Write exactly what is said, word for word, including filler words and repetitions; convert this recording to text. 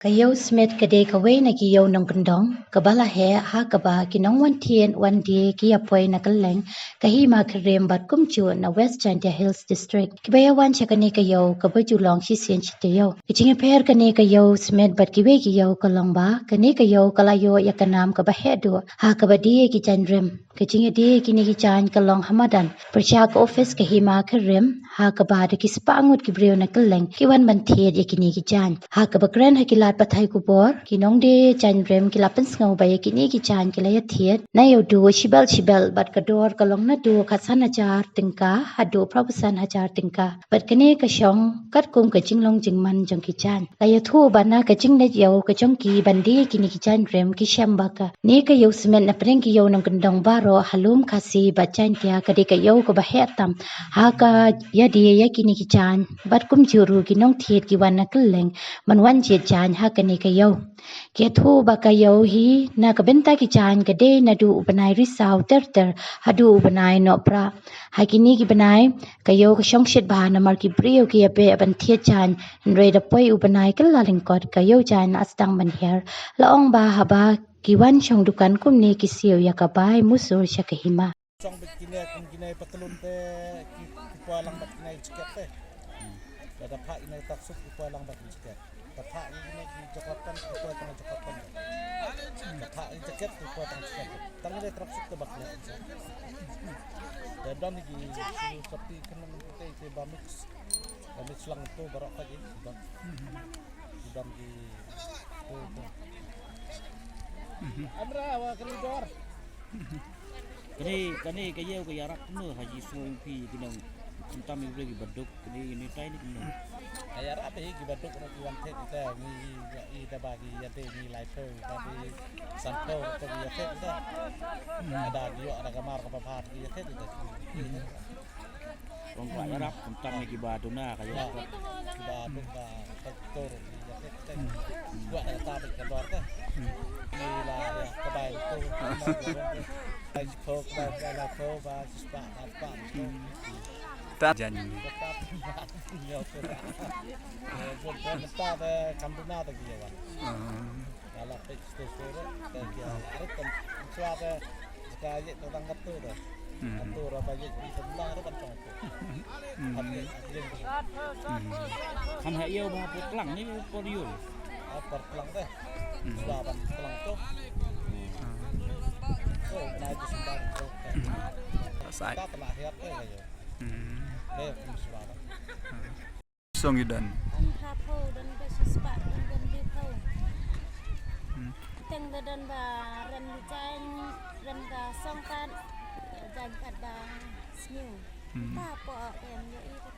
Ka ïew Smit ka dei kawei na ki ïew nongkyndong kaba la heh ha kaba ki nongwan thied wan die ki ïa poi na kylleng ka hima khyrim bad kumjuh na West Jaintia Hills District kiba ïa wan sha kane ka ïew kaba ju long shisien shi taïew. Ka jingïapher kane ka ïew Smit bad kiwei ki ïew ka long ba kane ka ïew ka la ïoh ïa ka nam kaba heh duh ha kaba die ïa ki jaiñrim. Ka jingïadie ïa kine ki jaiñ ka long ha madan pyrshah ka ophis ka hima khyrim ha kaba da ki spah ngut ki briew na kylleng ki wan ban thied ïa kine ki jaiñ. Ha kaba kren ha ki lad pathai khubor, ki nongdie jaiñrim ki la pynsngew ba ïa kine ki jaiñ ki la ïathied na ïew duh shibelt shibelt bad ka dor ka long naduh khatsan hajar tyngka haduh phraphew san hajar tyngka. Bad kane ka shong katkum ka jinglong jingman jong ki jaiñ. La ïathuh ba na ka jingleit ïew ka jong ki ban die kine ki jaiñrim ki shem ba kane ka ïew Smit na pdeng ki ïew nongkyndong baroh ha lum Khasi bad Jaintia ka dei ka ïew kaba heh tam ha ka ïadie ïa kine ki jaiñ bad kumjuh ruh ki nongthied ki wan na kylleng ban wan jied jaiñ ha kane ka ïew. Ki ïathuh ba ka ïew hi na ka bynta ki jaiñ ka dei naduh u bnai Risaw ter ter haduh u bnai Nohprah. Ha kine ki bnai ka ïew ka shong shit bha namar ki briew ki ïa beh ban thied jaiñ, hynrei da poi u bnai kylla lyngkot ka ïew jaiñ la sdang ban hiar. La ong ba haba ki wan shong dukan kumne ki siew ïa ka bai musur sha ka hima. Shong bad kine kum kine patlun te ki, ki poi lang bad kine jaket te. Lada phah kine tracksuit ki poi lang bad kine jaket. Ka phah kine ki jaket kan ki poi tang jaket kan. Ka phah kine jaket ki poi tang jaket. Tang kine tracksuit te bak le. Te don ki, ki sopti kan te ki ba mix. Ba mix lang tu baroh ka ji. Don. Don ki tu tu. Amra wa koridor. Kane, kane ka ïew ka ïarap kumno ha ji sngew phi ki nong khamtam ïa ki baduk kane ïa ni tai ni kumno. Ka ïarap hi ki baduk ruh ki wan thied ita ngi ïa i da ba ki ïa te ngi lai phew ba ki san phew ruh ki ïa thied ita. Ada ki ïoh ada ka mar kaba bha ki ïa thied ita. Kong kwah ïarap khamtam ïa ki ba duna ka ïarap. Ki ba duna ka tur ïa ki. Kwah da ka ta ka dor ka. Ni la ïa ka bai tu. Bai ko ba la ko ba spa ba ba. Ta jan. Ka ta ïa ko. Ko ko ta da kam duna da ki ïa wan. Ala pek sto sto ro, ka ki ala arif kan suara ka ye to dang katu ro. Katu ro ba ye di tendang ro kan tong tu. Kan ha ïew ba por tlang ni por ïew. Por tlang deh. Suara ban tlang tu. Oh, na di sembang tu. Sai. Ta tengah hiat eh kayu. Deh, suara. Song ïa don. Don pha phew, don ba shispah, don don dei phew. Hmm. Teng da don ba ren da jaiñ, ren da song pat, jaiñ pat ba sniew. Hmm. Pha phew em ïa i ka